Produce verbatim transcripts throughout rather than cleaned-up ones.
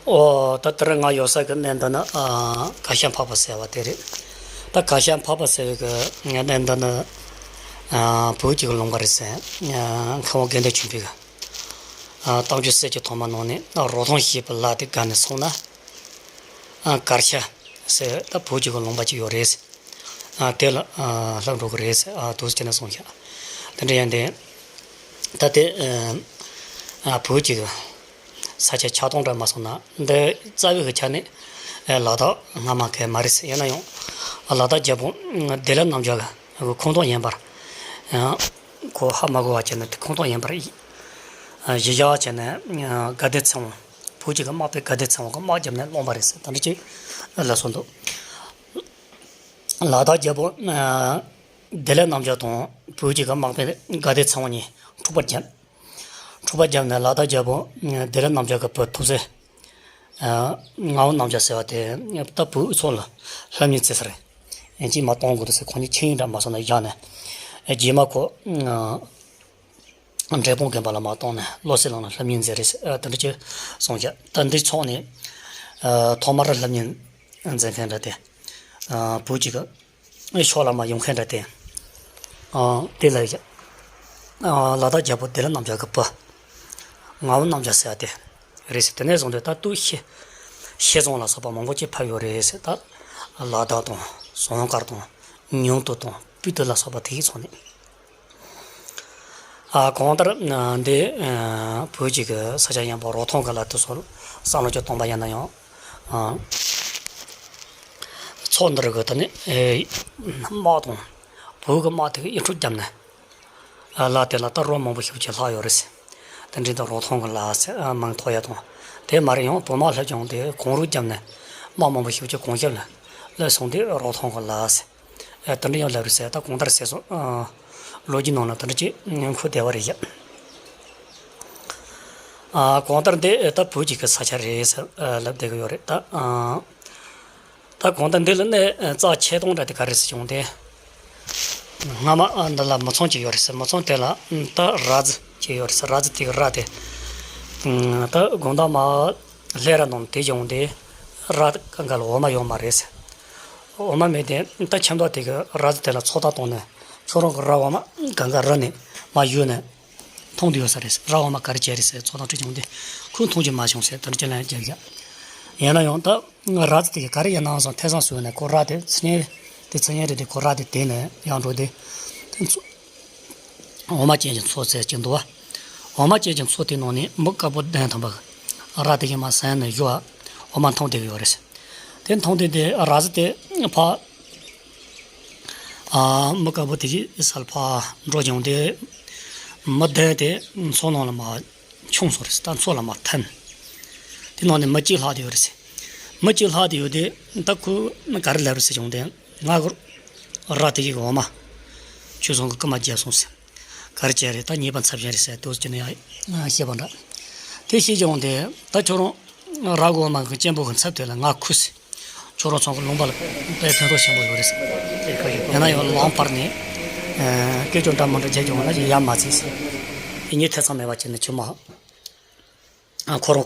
ཨོ་ད་ལྟར་ང་ཡོད་ས་གི་གནས་འདི་ནི་ཨ་གར་ཞ་འཕགས་པ་ཟེར་བ་དེ་རེད། ད་གར་ཞ་འཕགས་པ་ཟེར་བའི་གི་གནས་འདི་ནི་ཨ་བོད་ཀྱི་ལུང་པ་རེད་ཟེར། ཨ་མཁན་པོ་དགེ་འདུན་ཆོས་འཕེལ་གི་ཨ་རྟགས་འཇུག་གསལ་གྱི་ཐོག་མ་ནང་ནས་ཨ་རོ་ཐུང་ཞེས་པའི་ལ་དེ་བརྒལ་ནས་སོང་ན་ཨ་གར་ཞ་ཟེར་ད་བོད་ཀྱི་གི་ལུང་པ་ཅིག་ཡོད་རེད་ཟེར། ཨ་དེ་ལ་ཨ་ལྷག་འགྲོ་གི་རེད་ཟེར། ཨ་འདུག་སེ་བྱས་ནས་གསུངས་ཤག་དེ་འདྲ་ཡིན་དེ་ད་དེ་ཨ་བོད་ཀྱི་གི་ས་ཆ་ཆགས་སྟངས་འདྲ་མ་སོང་ན་འདི་རྩ་བའི་གི་ཆ་ནས་ཨ་ལ་དྭགས་སྔ་མ་གི་མ་རེད་ཟེར། ཡིན་ན་ཡང་ཨ་ལ་དྭགས་རྒྱལ་པོ་བདེ་ལེགས་རྣམ་རྒྱལ་གི་ཁོངས་གཏོགས་ཡིན་པར་ཨ་གོ་ཧ་མ་གོ་བ་བྱས་ནས་དེ་ཁོངས་གཏོགས་ཡིན་པར་ཨ་གཞི་བཞག་བྱས་ནས་ཨ་དགའ་ལྡན་ཚེ་དབང་བོད་ཀྱི་གི་དམག་དཔོན་དགའ་ལྡན་ཚེ་དབང་གི་དམག་བརྒྱབ་ནས་བླངས་པ་རེད་ཟེར། ད་འདྲ་ཅིག་ལབ་སོང་འདུག་ལ་དྭགས་རྒྱལ་པོ་ཨ་བདེ་ལེགས་རྣམ་རྒྱལ་དང་བོད་ཀྱི་གི་དམག་དཔོན་དགའ་ལྡན་ཚེ་དབང་གཉིས་འཁྲུག་པ་བརྒྱབ། འཁྲུག་པ་བརྒྱབ་ནས་ལ་དྭགས་རྒྱལ་པོ་ཨ་བདེ་ལེགས་རྣམ་རྒྱལ་གྱི་བུ་ཐུགས་སྲས་ཨ་ངག་དབང་རྣམ་རྒྱལ་ཟེར་བ་དེ་ད་བོད་ཚོ་ལ་སློབ་གཉེར་བྱེད་ས་རེད། ཨེ་ཅིག་མ་གཏོང་དགོས་འདུག་ཟེར། ཁོང་གཉིས་ཆིངས་ཡིག་འདྲ་མ་སོང་ན་བཞག་ནས་ཨེ་རྗེས་མ་ཁོ་ཨ་འབྲས་སྤུངས་དགོན་པ་ལ་མ་གཏོང་ནས་བློ་གསལ་གླིང་ལ་སློབ་གཉེར་མཛད་རེད་ཟེར། ཨ་དེ་འདྲ་ཅིག་གསུངས་ཤག་ད་འདི་ཚོགས་ནས་ཨ་ཐོག་མར་སློབ་གཉེར་མཛད་མཁན་འདྲ་དེ་ཨ་བོད་ཀྱི་གི་ཕྱོགས་ལ་མ་ཡོང་མཁན་འདྲ་དེ་ཨ་དེ་ལ་ཡ་ཨ་ལ་དྭགས་རྒྱལ་པོ་བདེ་ལེགས་རྣམ་རྒྱལ་གྱི་བུ་ངག་དབང་རྣམ་རྒྱལ་ཟེར་བ་དེ་རེད་ཟེར། དེ་ནས་བཟུང་སྟེ་ད་དུང་ཤེ་ཤེ་ཙོང་ལ་སོགས་པ་མང་པོ་ཅིག་ཕེབས་ཡོད་རེད་ཟེར། ད་ལ་དྭགས་དང་ཟངས་དཀར་དང་ཉུང་མཐོ་དང་སྤུ་ཏི་ལ་སོགས་པ་དེ་གི་ཚོགས་ནས། ཨ་གང་ལྟར་ཨ་འདི་ཨ་བོད་ཀྱི་གི་ས་ཆ་ཡིན་པ་རོ་ཐུང་གི་ལ་དེ་ཚོ་བསམ་བློ་ཅིག་གཏོང་པ་ཡིན་ན་ཡང་ཨ་ཚོགས་འདི་རུ་གི་ད་ནི་ཨེ་དམག་དང་བོད་ཀྱི་དམག་དེ་གི་ཨེ་འཁྲུག་བརྒྱབ་ནས་ཨ་ལ་དེ་ལ་ད་རོ་མང་པོ་ཞིག་ཅིག་ལྷག་ཡོད་རེད་ཟེར། དེ་འདྲའི་ད་རོ་ཐུང་གི་ལ་ཟེར་ཨ་མིང་ཐོགས་ཡ་དང་དེ་མ་རེད། ཡང་བོད་དམག་སླེབས་ཀྱང་དེ་གངས་རུད་བརྒྱབ་ནས་དམག་མང་པོ་ཞིག་ཅིག་གངས་ཞབས་ལ་སླེབས་སོང་དུས་རོ་ཐུང་གི་ལ་ཟེར། ཨ་དེ་འདྲ་ཡང་ལབ་རེད་ཟེར། ད་གང་ལྟར་ཟེར་སོང་། ཨ་ལོ་རྒྱུས་ནང་ལ་དེ་འདྲ་ཅིག་འཁོད་བསྡད་པ་རེད་ཡ། ཨ་གང་ལྟར་འདི་ད་བོད་ཀྱི་གི་ས་ཆ་རེད་ཟེར་ཨ་ལབ་བསྡད་གི་ཡོད་རེད། ད་ཨ་ད་གང་ལྟར་འདི་ལ་གནས་རྩ་ཆེ་སྟོང་འདྲ་དེ་ག་རེ་ཟེར་བྱུང་སྟེ། སྔ་མ་ཨ་འདི་ལ་མི་ཚང་ཅིག་ཡོད་རེད་ཟེར། མི་ཚང་དེ་ལ་ཨ་ད་ར་ཙི་ཅིག་ཡོད་རེད་ཟེར། ར་ཙི་དེ་གི་ར་དེ་ཨ་ད་དགོང་དག་མ་ལྷས་ར་ནང་དེ་བྱུང་སྟེ་ར་གང་ག་ལ་འོ་མ་ཡོད་མ་རེད་ཟེར། འོ་མ་མེད་དེ་ད་ཁྱིམ་བདག་དེ་གི་ར་ཙི་དེ་ལ་ཚོད་ལྟ་བཏང་ནས་ཁྱོད་རང་གི་ར་འོ་མ་གང་ག་ར་ནས་མ་གཞུས་ནས་འཐུང་དུ་ཡོད་ས་རེད་ཟེར། ར་འོ་མ་ག་རེ་བྱས་རེད་ཟེར་ཚོད་ལྟ་དྲིས་བྱུང་སྟེ་ཁོས་འཐུང་རྒྱུ་མ་བྱུང་ཟེར། དེ་འདྲ་ཅིག་ལན་བརྒྱབ་བཞག་ཡིན་ན་ཡང་ད་ར་ཙི་དེ་གི་ག་རེ་ཡིན་ནའང་སོང་ཐེ་ཚོམ་ཟོས་ནས་ཁོ་ར་དེ་ཚི་ཉིན་དེ་ཚི་ཉིན་རེ་དེ་ཁོ་ར་དེ་དེད་ནས་ཡར་འགྲོ་དེ་དེ་ཚོ་འོ་མ་ཅན་གྱི་མཚོ་ཟེར་གྱི་འདུག་བ། འོ་མ་ཅན་གྱི་མཚོ་དེའི་ནང་ནས་མི་དཀར་པོ་གདན་ཐམ་པ་གི་ར་དེ་གིས་མར་ཟིན་ནས་བཞུ་བ་འོ་མ་འཐུང་བསྡད་ཀྱི་ཡོད་རེད། དེ་འཐུང་དུས་དེ་ར་ཙི་དེ་ཕར་ཨ་མི་དཀར་པོ་དེ་གི་སར་ཕར་འགྲོ་བྱུང་དེ་མི་གདན་དེ་མཚོ་ནང་ལ་མར་མཆོངས་སོང་རེད། ད་མཚོ་ལ་མར་ཐིམ། དེ་ནང་ནས་མི་གཅིག་ལྷག་བསྡད་ཡོད་རེད། མི་གཅིག་ལྷག་བསྡད་ཡོད་དེ་ད་ཁོས་ག་རེ་ལབ་རེད་ཟེར་བྱུང་དེ། ང་གི་ར་དེ་གི་འོ་མ་ཁྱོད་ཚང་གི་རྐུ་མ་བརྒྱབ་སོང་ཟེར། ག་རེ་བྱས་རེད། ད་ཉེས་པ་ཚབས་ཆེན་རེད་ཟེར་དུས་ཀྱི་ནས་ཡང་བཤད་པ་འདྲ། དེ་བཤད་བྱུང་དེ་ད་ཁྱོད་རང་ར་གི་འོ་མ་གི་གཅེན་པོ་གི་ཚབ་དེ་ལ་ང་ཁུ་ཟེར། ཁྱོད་རང་ཚང་གི་ལུང་པ་ལ་དཔེ་ཕན་ཐོགས་ཆེན་པོ་ཡོད་རེད་ཟེར། ཡིན་ན་ཡང་ལམ་བར་ནས་སྐད་ཅོར་འདྲ་མི་འདྲ་བརྒྱབ་བྱུང་ན་ཡ་མ་བྱེད་ཟེར། དེ་ཉིད་ཐེ་ཚོམ་མེད་པ་བྱས་ནས་ཁྱོད་མ་ཁོ་རང་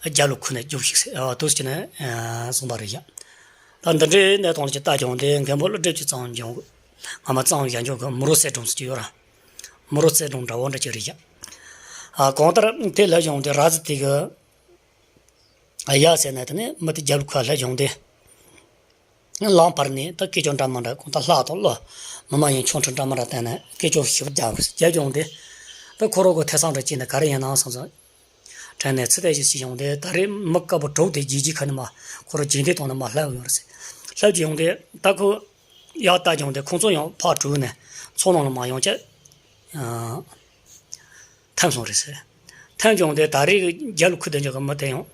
རྒྱབ་ལ་ཁུར་ནས་རྒྱུགས་ཤིག་ཟེར་དུས་ཀྱི་ནས་གསུངས་པ་རེད་ཡ། ད་འདི་འདྲའི་གནས་སྟངས་ལ་ཅིག་ལྟ་བྱུང་དེ་མཁན་པོ་ཀླུ་སྒྲུབ་ཀྱིས་གཙང་བྱུང་གི་སྔ་མ་གཙང་བཞག་འཇོག་གི་མུ་རུ་གསེར་སྒྲོམ་ཟེར་གྱི་ཡོད་ར། མུ་རུ་གསེར་སྒྲོམ་འདྲ་བོ་འདྲ་ཅིག་རེད་ཡ། ཨ་གང་ལྟར་དེ་ལབ་བྱུང་དེ་ར་ཙི་དེ་གི་ཨ་ཡ་ཟེར་ནས་དེ་ནས་མི་དེ་རྒྱབ་ལ་ཁུར་སླེབས་བྱུང་དེ། ལམ་བར་ནས་ད་སྐད་ཅོར་འདྲ་མི་འདྲ་གང་ལྟར་ལྷ་དང་ཀླུ་མི་མ་ཡིན་ཆོ་འཕྲུལ་འདྲ་མི་འདྲ་བསྟན་ནས་སྐད་ཅོར་ཞིབ་རྒྱག་རྒྱག་བྱུང་དེ། ད་ཁོ་རང་གི་ཐེ་ཚོམ་འདྲ་སྐྱེས་ནས་ག་རེ་ཡིན་ནའང་བསམ་སོང་། དྲན་ནས་ཚུར་ལྟ་ཞིག་བྱས་བྱུང་དེ་ད་རེས་མི་དཀར་པོ་དྲུག་དེ་རྗེས་རྗེས་ཁ་ནས་མར་ཁོ་རང་རྗེས་འདེད་བཏང་ནས་མར་སླེབས་ཡོང་རེད་ཟེར། སླེབས་ཀྱི་ཡོང་དེ་ད་ཁོ་ཡར་ལྟ་བྱུང་དེ་ཁོང་ཚོ་ཡང་ཕར་བྲོས་ནས་མཚོ་ནང་ལ་མར་ཡོང་བྱས། ཐིམ་སོང་རེད་ཟེར། ཐིམ་བྱུང་དེ་ད་རེས་རྒྱབ་ལ་ཁུར་བསྡད་འཇོག་གི་མི་དེ་ཡང་།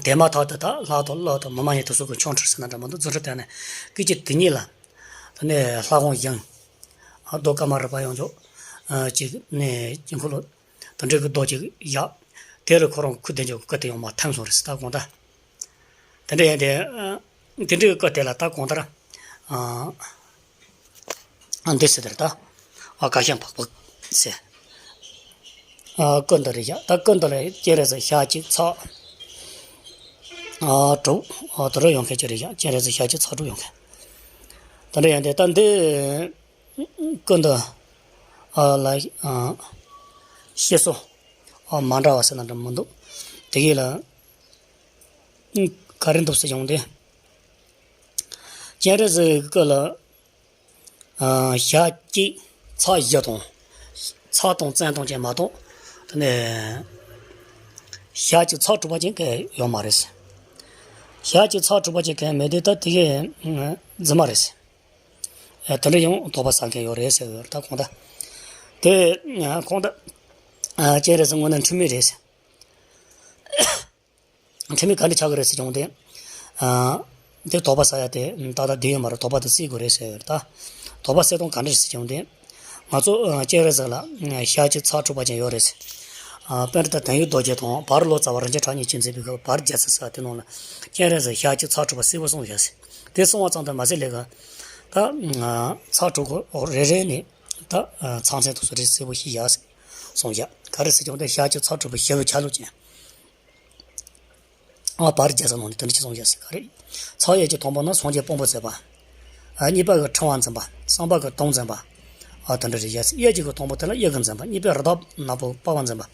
དེ་མ་ཐག་ཏུ་ད་ལྷ་དང་ཀླུ་དང་མི་མ་ཡིན་དེ་ཚོ་གི་ཆོ་འཕྲུལ་ཟེར་ན་འདྲ་མི་འདུག་རྫུ་འཕྲུལ་བསྟན་ནས་སྐད་ཅིག་དེ་ཉིད་ལ། དེ་ནས་ལྷ་ཁང་བཞེངས། རྡོ་ཀ་མ་རུ་པ་ཡང་འཇོག་ཅིག་ནས་དཀྱིལ་འཁོར་ལ་དེ་འདྲའི་གི་རྡོ་ཅིག་བཞག་དེ་ལ་ཁོ་རང་ཁུར་བསྡད་འཇོག་གི་སྐུ་དེ་ཡང་མར་ཐིམ་སོང་རེད་ཟེར། ད་གང་ལྟར། དེ་འདྲ་ཡིན་དེ། དེ་འདྲའི་སྐུ་དེ་ལ་ད་གང་ལྟར། འདི་ཟེར་དེར་ད། ཨ་གར་ཞ་འཕགས་པ་ཟེར། ཨ་སྐུ་འདི་རེད་བཞག་ད་སྐུ་འདི་ལ་སྤྱན་རས་གཟིགས་ཞལ་གཅིག་ཕྱག་ཨ་དྲུག་ཨ་དེ་འདྲ་ཡོད་མཁན་ཅིག་རེད་བཞག་སྤྱན་རས་གཟིགས་ཞལ་གཅིག་ཕྱག་དྲུག་ཡོད་མཁན། དེ་འདྲ་ཡིན་དུས་ད་འདི་སྐུ་འདི་ཨ་ལ་ཨ་བཤད་སྲོལ་ཨ་མ་འདྲ་བ་ཟེར་ན་འདྲ་མི་འདུག་དེ་གས་ལ་ག་རེ་འདུག་ཟེར་བྱུང་སྟེ། སྤྱན་རས་གཟིགས་སྐུ་ལ་ཨ་ཞལ་གཅིག་ཕྱག་བཞི་དང་། ཕྱག་དང་མཚན་དང་ཅན་མ་གཏོགས་དེ་ནས་ཞལ་གཅིག་ཕྱག་དྲུག་པ་ཅན་གང་ཡོད་མ་རེད། ཞལ་གཅིག་ཕྱག་དྲུག་པ་ཅན་གང་མེད་དུས་ད་དེ་གས་རྫུན་མ་རེད། ཨ་དེ་འདྲ་ཡང་དོགས་པ་ཟ་མཁན་ཡོད་རེད་ཟེར་གི་ཡོད་རེད་ད་གོང་ད། དེ་ཨ་གོང་ད་ཨ་སྤྱན་རས་གཟིགས་དངོས་གནས་འཁྲུལ་མེད་རེད། འཁྲུལ་མེད་ག་འདྲ་ཆགས་ཀྱི་རེད་ཟེར་བྱུང་སྟེ། ཨ་དེ་དོགས་པ་ཟ་ཡ་དེ་ད་ལྟ་བསྡད་ཡོད་མ་རེད། དོགས་པ་དེ་སེལ་དགོས་རེད་ཟེར་ཡོད་རེད་ད། དོགས་པ་སེལ་སྟངས་ག་འདྲ་རེད་ཟེར་བྱུང་སྟེ། ང་ཚོ་ཨ་སྤྱན་རས་གཟིགས་ལ་ཨ་ཞལ་གཅིག་ཕྱག་དྲུག་པ་ཅན་ཡོད་རེད་ཟེར། ཨ་དཔེར་ན་ད་དོན་ཡོད་རྡོ་རྗེ་དང་བར་ལོ་ཙཱ་བ་རིན་ཆེན་གྲགས་སྙིང་རྗེས་མཛད་པའི་གི་བར་རྒྱལ་ཚབ་ཟེར་བ་དེ་ནང་ལ་སྤྱན་རས་གཟིགས་ཞལ་གཅིག་ཕྱག་དྲུག་པ་གསལ་པོ་གསུངས་བཞག་ཟེར། དེ་གསུངས་པ་ཙམ་དུ་མ་ཟད་ལས་ཀ་ད་ཨ་ཕྱག་དྲུག་གི་རེ་རེ་ནས་ད་ཨ་མཚམས་མཚམས་དུ་སོ་རེ་གསལ་པོ་ཞིག་བཞག་ཟེར་གསུངས་བཞག་ག་རེ་ཟེར་བྱུང་སྟེ་ཞལ་གཅིག་ཕྱག་དྲུག་པ་ཞི་བའི་ཆ་ལུགས་ཅན། ཨ་བར་རྒྱལ་ཚབ་ནང་ནས་དེ་འདྲ་ཅིག་གསུངས་བཞག་ཟེར་ག་རེ། ཕྱག་གཡས་ཀྱི་དང་པོ་ན་སངས་རྒྱས་དཔང་པོ་མཛད་པ། ཨ་གཉིས་པ་གི་ཕྲེང་བ་འཛིན་པ། གསུམ་པ་གི་དུང་འཛིན་པ། ཨ་དེ་འདྲ་རེད་བཞག་ཟེར། གཡས་ཀྱི་གི་དང་པོ་དེ་ལ་གཡས་ཀྱི་འཛིན་པ། གཉིས་པའི་རི་དྭགས་ནག་པོ་པགས་པ་འཛིན་པ།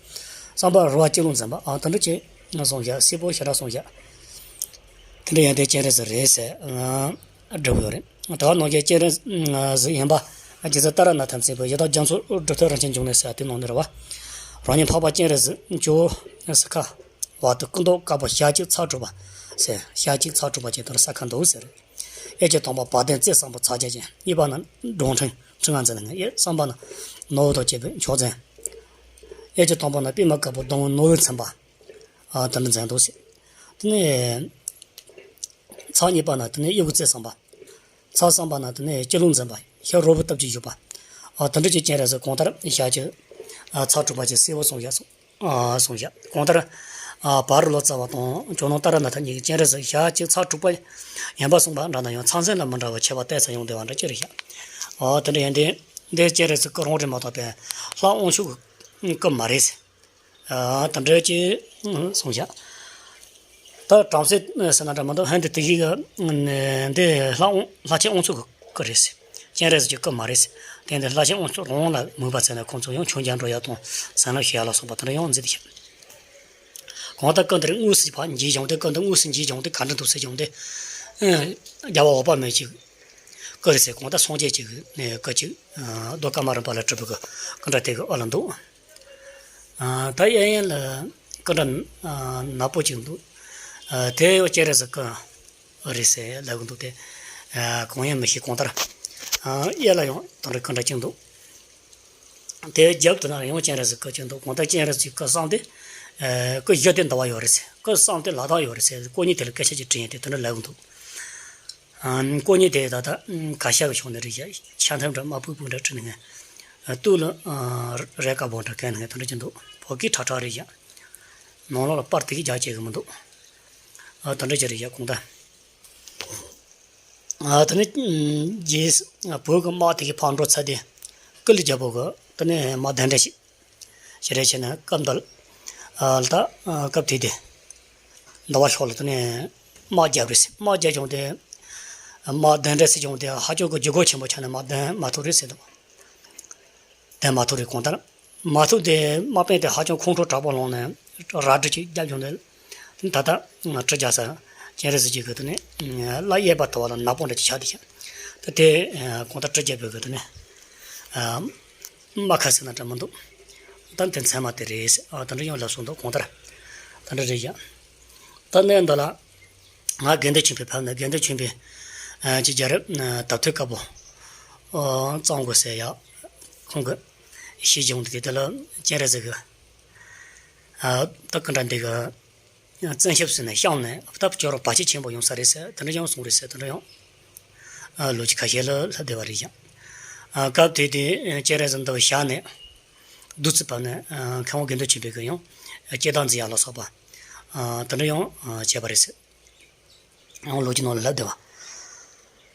གསུམ་པ་རུ་བ་སྤྱི་བླུགས་འཛིན་པ། ཨ་དེ་འདྲ་ཅིག་གསུངས་བཞག་གསལ་པོ་ཞེ་དྲག་གསུངས་བཞག་དེ་འདྲ་ཡང་དེ་སྤྱན་རས་གཟིགས་རེད་ཟེར། ཨ་འགྲུབ་ཡོད་རེད། ད་ནང་བཞིན་སྤྱན་རས་གཟིགས་ཡིན་པ། རྗེ་བཙུན་ཏཱ་ར་ནཱ་ཐ་མཛད་པའི་ཡི་དྭགས་རྒྱ་མཚོའི་སྒྲུབ་ཐབས་རིན་ཆེན་འབྱུང་གནས་ཟེར་བ་དེ་ནང་ནས་རེད་བ། རང་ཉིད་འཕགས་པ་སྤྱན་རས་གཟིགས་ཇོ་བོ་སུ་ཁ་བ་དུ་སྐུ་མདོག་དཀར་པོ་ཞལ་གཅིག་ཕྱག་དྲུག་པ་ཟེར། ཞལ་གཅིག་ཕྱག་དྲུག་པ་ཅན་དེ་ལ་ས་ཁ་འདུག་ཟེར། གཡས་ཀྱི་དང་པོ་བ་དན་རྩེ་གསུམ་པོ་ཕྱག་རྒྱ་ཅན། གཉིས་པ་ན་འབྲོང་ཕྲེང་ཕྲེང་བ་འཛིན་ལ་ངེས། གཡས་གསུམ་པ་ན་ནོར་བུ་དང་བཅས་པའི་མཆོག་འཛིན། གཡས་ཀྱི་དང་པོ་ན་པདྨ་དཀར་པོ་ཟླ་བ་ནོར་བུས་མཚན་པ། ཨ་དེ་འདྲ་འཛིན་འདུག་ཟེར། དེ་ནས་ཕྱག་གཉིས་པ་ན་དེ་ནས་དབྱུ་གུ་རྩེ་གསུམ་པ། ཕྱག་གསུམ་པ་ན་དེ་ནས་སྤྱི་བླུགས་འཛིན་པ། ཞབས་རོལ་པོ་སྟབས་ཀྱིས་བཞུགས་པ། ཨ་དེ་འདྲ་ཅིག་སྤྱན་རས་གཟིགས་གང་ལྟར་ཞལ་གཅིག་ཨ་ཕྱག་དྲུག་པ་ཅན་གསལ་པོ་གསུངས་བཞག་གསུངས། ཨ་གསུངས་བཞག་གང་ལྟར་ཨ་བར་ལོ་ཙཱ་བ་དང་ཇོ་ནང་ཏཱ་ར་ནཱ་ཐ་གཉིས་ཀྱིས་སྤྱན་རས་གཟིགས་ཞལ་གཅིག་ཕྱག་དྲུག་པ་ཡིན་པ་གསུངས་པ་འདྲ་ན་ཡང་མཚམས་མཚམས་ལ་མི་འདྲ་བ་ཁྱད་པར་བལྟས་ཙམ་ཡོང་བསྡད་པ་འདྲ་ཅིག་རེད་བཞག་ཨ་དེ་འདྲ་ཡིན་དུས་འདི་སྤྱན་རས་གཟིགས་སྐུ་རང་རེད་མ་གཏོགས་པའི་ལྷ་དབང་ཕྱུག་གི་སྐུ་མ་རེད་ཟེར། ཨ་དེ་འདྲ་ཅིག་གསུངས་བཞག་ད་བྲམ་ཟེ་ཟེར་ན་འདྲ་མི་འདུག་ཧན་དེ་དེ་གི་འདི་ལྷ་དབང་ལྷ་ཆེན་དབང་ཕྱུག་གི་སྐུ་རེད་ཟེར། སྤྱན་རས་གཟིགས་ཀྱི་སྐུ་མ་རེད་ཟེར། དེ་འདི་ལྷ་ཆེན་དབང་ཕྱུག་རང་ལ་མོས་པ་བྱས་ནས་ཁོང་ཚོ་ཡང་མཆོད་མཇལ་འགྲོ་ཡ་དང་བྱིན་རླབས་ཞུ་ཡ་ལ་སོགས་པ་དེ་འདྲ་ཡང་མཛད་དེ་བཞག་གང་ལྟར་སྐུ་འདིར་དངོས་སུ་ཕར་མཇལ་བྱུང་སྟེ་སྐུ་འདི་དངོས་སུ་མཇལ་བྱུང་སྟེ་ག་འདྲ་འདུག་ཟེར་བྱུང་སྟེ། རྒྱལ་བ་འོད་དཔག་མེད་ཀྱི་སྐུ་རེད་ཟེར། གང་ལྟར་སངས་རྒྱས་ཀྱི་སྐུ་ཅིག་རྡོ་ཀ་མ་རུ་པ་ལས་གྲུབ་པའི་སྐུ་འདྲ་དེ་གི་ཨ་ལ་འདུག་ཨ་ད་གཡས་གཡོན་ལ་སྐུ་འདྲ་ཨ་ནག་པོ་ཅིག་འདུག་ཨ་དེ་ཡང་སྤྱན་རས་གཟིགས་སྐུ་རེད་ཟེར་ལབ་གི་འདུག་དེ་ཨ་གང་ཡིན་མི་ཤེས། གང་ལྟར་ཨ་གཡས་ལ་ཡང་དེ་འདྲ་སྐུ་འདྲ་ཅིག་འདུག་དེའི་རྒྱབ་དེ་ན་ཡང་སྤྱན་རས་གཟིགས་སྐུ་ཅིག་འདུག་གང་ལྟར་སྤྱན་རས་གཟིགས་སྐུ་གསུམ་དེ་ཨ་སྐུ་བཞི་དེ་འདུལ་བ་ཡོད་རེད་ཟེར། སྐུ་གསུམ་དེ་ལྷ་དག་ཡོད་རེད་ཟེར། སྐུ་གཉིས་དེ་ལ་སྐད་ཆ་ཅིག་དྲིས་ཡིན་ཏེ་དེ་འདྲ་ལབ་གི་འདུག་ཨ་སྐུ་གཉིས་དེ་ད་ལྟ་ཨ་གར་ཞ་གི་ཕྱོགས་ནས་རེད་བཞག་ཆ་མཐུན་འདྲ་དམར་པོ་པོ་འདྲ་བྲིས་ནས་ངས་ཨ་སྟོད་ལ་ཨ་རས་དཀར་པོ་འདྲ་གན་ནས་ངས་དེ་འདྲ་ཅིག་འདུག་བོད་སྐད་ཁྲག་ཁྲག་རེད་བཞག་ནང་ལོགས་ལ་པར་དེ་གི་རྒྱག་བྱེད་གི་མི་འདུག་ཨ་དེ་འདྲ་ཅིག་རེད་བཞག་གང་ལྟར་ཨ་དེ་ནས་ཨ་རྗེས་ཨ་བོད་ཀྱི་དམག་དེ་གི་ཕར་འགྲོ་ཚར་དུས་ཀུ་ལུ་རྒྱལ་པོ་གི་དེ་ནས་དམག་གདན་འདྲེན་བྱས། ཞེས་རེ་བྱས་ནས་སྐབས་འདི་ལ་ད་སྐབས་དེ་དེ་འདི་བ་ཤོག་ལ་དེ་ནས་དམག་རྒྱབ་རེད་ཟེར། དམག་རྒྱབ་བྱུང་སྟེ་དམག་གདན་འདྲེན་ཟེར་བྱུང་སྟེ་ཧ་ཅང་གི་ལྗིད་ཁོག་ཆེན་པོ་ཆགས་ནས་དམག་གདན་མ་ཐུབ་རེད་ཟེར་འདུག་གདན་མ་ཐུབ་རེད། གང་ལྟར་མ་ཐུབ་སྟེ་དམག་དཔོན་དེ་ཧ་ཅང་ཁོང་ཁྲོ་དྲག་པོ་ལངས་ནས་རལ་གྲི་ཅིག་བརྒྱབ་བྱུང་སྟེ་ད་ལྟ་གྲི་རྒྱག་ས་སྤྱན་རས་གཟིགས་ཀྱི་གི་དེ་ནས་བླ་གཡས་པ་དེ་བ་ལ་ནག་པོ་འདྲ་ཅིག་ཆགས་བསྡད་ཤག་ད་དེ་གང་ལྟར་གྲི་རྒྱབ་པའི་གི་དེ་ནས། དམག་ཁ་ཟེར་ན་འདྲ་མི་འདུག་ད་དེ་མཚན་མ་དེ་རེད་ཟེར། ཨ་ད་འདྲ་ཡང་ལབ་སོང་འདུག་གང་ལྟར་ད་འདྲ་རེད་ཡ། ད་གནས་འདི་ལ་ང་དགེ་འདུན་ཆོས་འཕེལ་ཕབ་ནས་དགེ་འདུན་ཆོས་འཕེལ་ཨ་ཅིག་རྒྱལ་རབས་ཨ་དར་ཐོས་དཀར་པོ་ཨ་གཙང་དགོན་ཟེར་ཡ་ཁོང་གི་ཞིག་བྱུང་འདུག་དེ་དེ་ལ་སྤྱན་རས་གཟིགས་ཀྱི་ཨ་ད་ག་འདྲ་འདི་གི་བཙན་ཞབས་ཟིན་ནས་བཤམས་ནས་སྟབས་སྐྱོ་རོགས་བར་ཆད་ཆེན་པོ་ཡོང་ས་རེད་ཟེར། དེ་འདྲ་ཡང་གསུངས་རེད་ཟེར། དེ་འདྲ་ཡང་ཨ་ལོ་རྒྱུས་ཁ་ཤས་ལ་ལྷག་བསྡད་པ་རེད་ཀྱང་། ཨ་སྐབས་དེ་དུས་སྤྱན་རས་གཟིགས་འདི་བཞག་ནས་བདུད་རྩི་ཕབ་ནས་ཨ་མཁན་པོ་དགེ་འདུན་ཆོས་འཕེལ་གྱིས་ཡང་སྐྱེ་བདག་མཛད་ཡག་ལ་སོགས་པ་ཨ་དེ་འདྲ་ཡང་ཨ་བྱས་པ་རེད་ཟེར། ཡང་ལོ་རྒྱུས་ནང་ལ་ལྷག་བསྡད་པ་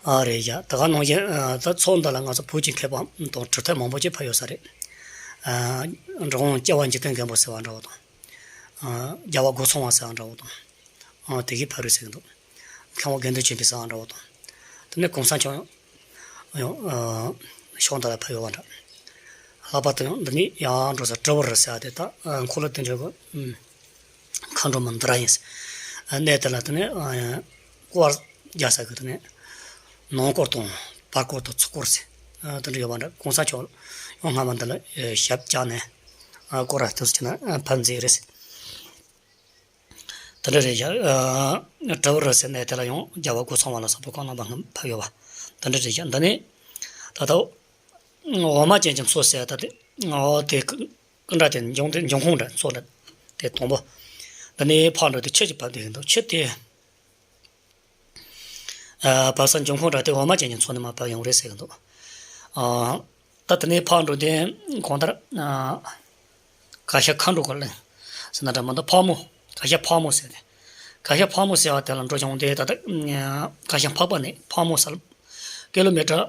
ཨ་རེད་ཀྱང་། དེ་ག་ནང་བཞིན་ཨ་ད་ཚོགས་འདི་ལ་ང་ཚོ་བོད་ཀྱི་མཁས་པ་དང་གྲུབ་མཐའ་མང་པོ་ཅིག་ཕེབས་ཡོད་ས་རེད། ཨ་འབྲི་གུང་སྐྱབས་པ་འཇིག་རྟེན་མགོན་པོ་ཟེར་བ་འདྲ་བོ་དང་། ཨ་རྒྱལ་བ་སྒོ་སྲུང་བ་ཟེར་བ་འདྲ་བོ་དང་། ཨ་དེ་གི་ཕ་རོལ་ཟེར་གི་འདུག་མཁན་པོ་དགེ་འདུན་ཆོས་འཕེལ་ཟེར་བ་འདྲ་བོ་དང་། དེ་ནས་གོང་ས་མཆོག་ཡང་ཨ་ཕྱོགས་འདི་ལ་ཕེབས་ཡོད་པ་འདྲ། ལྷག་པར་དུ་ཡང་འདི་ནས་ཡར་འགྲོ་ས་དྲིལ་བུ་རི་ཟེར་བ་དེ་ད་ཨ་འཁོར་ལོ་བདུན་ཅུ་གི་མཁའ་འགྲོ་མ་འདི་ར་ཡིན་ཟེར། གནས་དེ་ལ་དེ་ནས་སྐོར་རྒྱག་ས་གི་དེ་ནས་ནང་སྐོར་དང་བར་སྐོར་དང་ཚུར་སྐོར་ཟེར། དེ་འདྲ་ཡོད་པ་འདྲ། གོང་ས་མཆོག་ཡང་སྔ་མ་འདི་ལ་ཞབས་བཅགས་ནས་སྐོར་ར་དུས་ཅི་ན་ཕར་མཛད་རེད་ཟེར། དེ་འདྲ་རེད་ཤག་དྲིལ་བུ་རི་ཟེར་གནས་དེ་ལ་ཡང་རྒྱལ་བ་སྒོ་སྲུང་བ་ལ་སོགས་པ་གང་རྣམ་པ་སྔོན་ཕེབས་ཡོད་པ་དེ་འདྲ་རེད་ཤག་འདི་ནས་ད་ལྟ་འོ་མ་ཅན་གྱི་མཚོ་ཟེར་ད་དེ་འོ་དེ་སྐུ་འདྲ་དེ་འབྱུང་དེ་འབྱུང་ཁུངས་འདྲ་མཚོ་འདྲ་དེ་དང་པོ། འདི་ནས་ཕར་འགྲོ་དུས་ཆུ་ཅིག་བབས་བསྡད་ཀྱི་འདུག་ཆུ་དེ་ཨ་བབས་ས་འབྱུང་ཁུངས་འདྲ་དེ་འོ་མ་ཅན་གྱི་མཚོ་ནས་མར་བབས་ཡོང་རེད་ཟེར་གྱི་འདུག་ཨ་ད་དེ་ནས་ཕར་འགྲོ་དུས་གང་ལྟར་ཨ་གར་ཞ་མཁའ་འགྲོ་གི་གླིང་ཟེར་ན་འདྲ་མི་འདུག་ཕག་མོ། གར་ཞ་ཕག་མོ་ཟེར་ཏེ། གར་ཞ་ཕག་མོ་ཟེར་བ་དེ་ལ་འགྲོ་བྱུང་སྟེ་ད་ལྟ་གར་ཞ་འཕགས་པ་ནས་ཕག་མོ་ཟེར། ཀི་ལོ་མི་ཊར་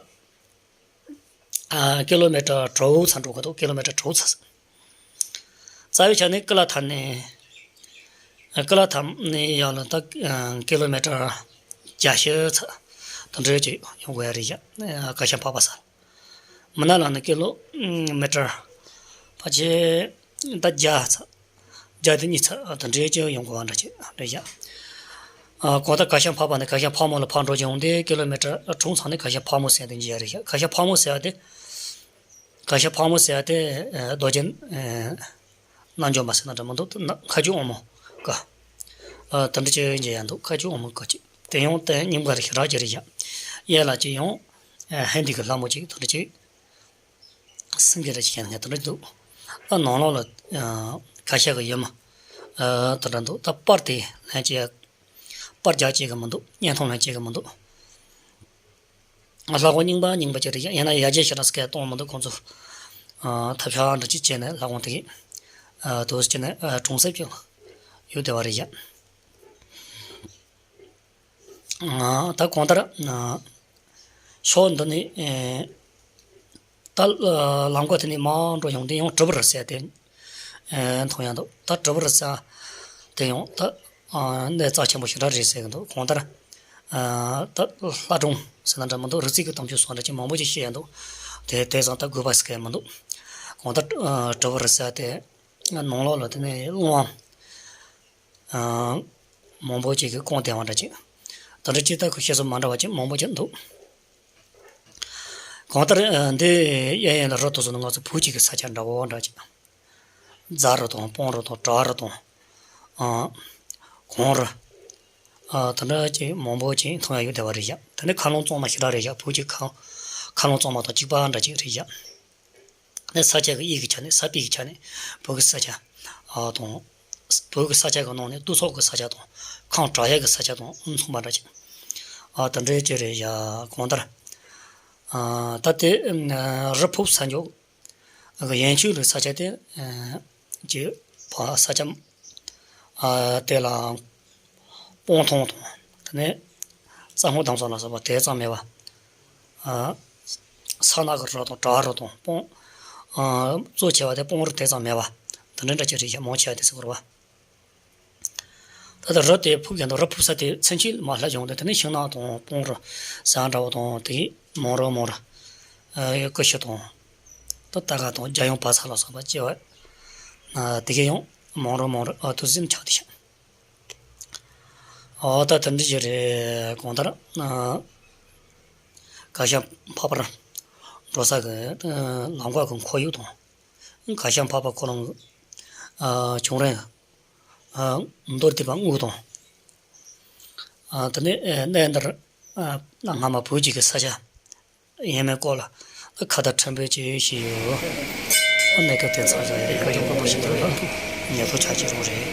ཨ་ཀི་ལོ་མི་ཊར་དྲུག་ཙམ་འགྲོ་གི་འདུག་ཀི་ལོ་མི་ཊར་དྲུག་ཙམ། རྩ་བའི་ཆ་ནས་ཀི་ལ་ཐང་ནས་ཨ་ཀི་ལ་ཐང་ནས་ཡར་ལ་ད་ཨ་ཀི་ལོ་མི་ཊར་བརྒྱད་ཅུ་ཙམ་དེ་འདྲ་ཅིག་ཡོང་དགོས་ཡ་རེད་ཤག་ཨ་གར་ཞ་འཕགས་པ་ཟེར། མི་ནག་ལ་ནི་ཀི་ལོ་མི་ཊར་ཕལ་ཆེར་ད་བརྒྱ་ཙམ། བརྒྱ་དང་གཉིས་ཙམ་དེ་འདྲའི་ཅིག་ཡོང་དགོས་པ་འདྲ་ཅིག་རེད་ཤག་ཨ་གང་ལྟར་གར་ཞ་འཕགས་པ་ནས་གར་ཞ་ཕག་མོ་ལ་ཕར་འགྲོ་བྱུང་སྟེ་ཀི་ལོ་མི་ཊར་དྲུག་ཙམ་ནས་གར་ཞ་ཕག་མོ་ཟེར་དེ་འཇལ་ཡ་རེད་ཤག་གར་ཞ་ཕག་མོ་ཟེར་བ་དེ། གར་ཞ་ཕག་མོ་ཟེར་བ་དེ་ཨ་རྡོ་རྗེ་ཨ་རྣལ་འབྱོར་མ་ཟེར་ན་འདྲ་མི་འདུག་ད་ན་མཁའ་སྤྱོད་དབང་མོ་ཀ་ཨ་དེ་འདྲ་ཅིག་མཇལ་ཡ་འདུག་མཁའ་སྤྱོད་དབང་མོ་ཀ་ཅིག་དེ་ཡང་དེ་རྙིང་པ་རེད་ཤག་རག་གི་རེད་ཤག་གཡས་ལ་ཅིག་ཡང་ཨ་ཧན་དི་གི་ལྷ་མོ་ཅིག་དེ་འདྲ་ཅིག་སེང་གེ་རེ་ཞིག་ཡང་དེ་འདྲ་འདུག་ད་ནང་ལོགས་ལ་ཨ་གར་ཞ་གི་ཡུལ་མི་ཨ་དེ་འདྲ་འདུག་ད་པར་དེ་ལྷན་ཅིག་པར་རྒྱག་བྱེད་གི་མི་འདུག་བརྙན་ཐུང་ལྷན་བྱེད་གི་མི་འདུག་ཨ་ལྷ་ཁང་རྙིང་པ་རྙིང་པ་ཅིག་རེད་ཤག་ཡིན་ན་ཡར་རྒྱས་ཞེ་དྲག་སྐད་གཏོང་མི་འདུག་ཁོང་ཚོ་ཨ་ཐབས་ཤག་འདྲ་ཅིག་བྱས་ནས་ལྷ་ཁང་དེ་གི་ཨ་དུས་ཅི་ནས་ཨ་གྲོང་གསེབ་ཅིག་ཡོད་བསྡད་པ་རེད་ཤག་ཨ་ད་གང་ལྟར་ཨ་ཕྱོགས་འདི་ནས་ཨེ་ད་ལམ་ཀ་དེ་ནས་མར་འགྲོ་ཡོང་དུས་ཡང་དྲིལ་བུ་རི་ཟེར་དེ་ཨེ་མཐོང་ཡ་འདུག་ད་དྲིལ་བུ་རི་ཟེར་དེ་ཡང་ད་ཨ་གནས་རྩ་ཆེན་པོ་ཞེ་དྲག་རེད་ཟེར་གི་འདུག་གང་ལྟར་ཨ་ད་ལྷ་སྒྲུང་ཟེར་ན་འདྲ་མི་འདུག་རི་རྩེ་གི་དམ་ཆོས་སོགས་འདྲ་ཅིག་མང་པོ་ཅིག་བཤད་ཡ་འདུག་དེ་དེ་ཙམ་ད་དགོས་པ་ཟེར་གི་མི་འདུག་གང་ལྟར་ཨ་དྲིལ་བུ་རི་ཟེར་དེ་ནང་ལོགས་ལ་དེ་ནས་སློང་བ། ཨ་མང་པོ་ཅིག་གིས་བསྐོངས་བསྡད་པ་འདྲ་ཅིག་དེ་འདྲ་ཅིག་ད་ཁོ་བཤད་སྲོལ་མ་འདྲ་བ་ཅིག་མང་པོ་ཅིག་འདུག་གང་ལྟར་ཨ་འདི་གཡས་གཡོན་ལ་རི་དེ་ཚོ་ནི་ང་ཚོ་བོད་ཀྱི་གི་ས་ཆ་འདྲ་བོ་འདྲ་ཅིག་རྫ་རི་དང་སྤང་རི་དང་བྲག་རི་དང་ཨ་གངས་རི་ཨ་དེ་འདྲ་ཅིག་མང་པོ་ཅིག་མཐོང་ཡ་ཡོད་བསྡད་པ་རེད་ཤག་དེ་ནི་མཁའ་རླུང་གཙང་མ་ཞེ་དྲག་རེད་ཤག་བོད་ཀྱི་མཁའ་མཁའ་རླུང་གཙང་མ་དང་གཅིག་པ་འདྲ་ཅིག་རེད་ཤག་ནས་ས་ཆ་གི་དབྱིབས་ཀྱི་ཆ་ནས་ས་དཔེ་གི་ཆ་ནས་བོད་ཀྱི་ས་ཆ་ཨ་དང་། བོད་ཀྱི་ས་ཆ་གི་ནང་ནས་སྟོད་ཕྱོགས་ཀྱི་ས་ཆ་དང་ཁམས་བྲག་གཡས་ཀྱི་ས་ཆ་དང་མཚུངས་པ་འདྲ་ཅིག་ཨ་དེ་འདྲའི་ཅིག་རེད་ཡ། གང་ལྟར་ཨ་ད་དེ་རི་ཕུབ་ས་འཇོག་གི་ཡན་ཆོད་ལུགས་ས་ཆ་དེ་ཨ་ཅིག་ཕ་ས་ཆ་ཨ་དེ་ལ་སྤང་ཐང་དང་དེ་ནས་རྩྭ་སྔོ་འདམ་སོགས་ལ་སོགས་པ་དེ་ཙམ་མེད་པ། ཨ་ས་ནག་གི་རི་དང་བྲག་རི་དང་སྤང་། ཨ་གཙོ་ཆེ་བ་དེ་སྤང་རི་དེ་ཙམ་མེད་པ། དེ་འདྲ་འདྲ་ཅིག་རེད་ཤག་མང་ཆེ་བ་དེ་ཟེར་དགོས་རེད་པ། ད་ལྟ་རི་དེ་ཕུབ་ཀྱི་འདུག་རི་ཕུབ་ས་དེ་ཚུན་ཆད་མར་སླེབས་བྱུང་སྟེ་དེ་ནས་ཤིང་ནགས་དང་སྤང་རི་ཟེར་འདྲ་བོ་དང་དེ་མོན་རི་མོན་རི། ཨ་ཀུ་ཤུ་དང་། ད་སྟག་ཁ་དང་རྒྱལ་ཡོངས་བལ་ས་ལ་སོགས་པ་སྐྱེ་བ། ཨ་དེ་གའི་ཡང་མོན་རི་མོན་རི་ཨ་དུས་ཟིན་ཆགས་བསྡད་ཤག་ཨོ་ད་དེ་འདྲ་ཅིག་རེད། གང་ལྟར་ཨ་གར་ཞ་འཕགས་པར་འགྲོ་ས་གི་ཨ་ལམ་ཁ་གི་ཁོར་ཡུག་དང་། གར་ཞ་འཕགས་པ་ཁོ་རང་གི་ཨ་བྱུང་རིམ། ཨ་མདོར་བསྡུས་པ་དངོས་དང་། ཨ་དེ་ནས་ཨ་གནས་འདིར་ཨ་སྔ་མ་བོད་ཀྱི་གི་ས་ཆ་ཡིན་མིན་སྐོར་ལ་ཁ་བརྡ་ཕྲན་བུ་ཅིག་བྱས་ཡོད། ཨ་གནས་སྐབས་དེ་ཚང་ཞིང་ཡང་བཀའ་བཀྱོན་པོ་ཞིག་འདུག་ལ་ཉེ་ཐོག་ཆ་གཅིག་རང་རེད།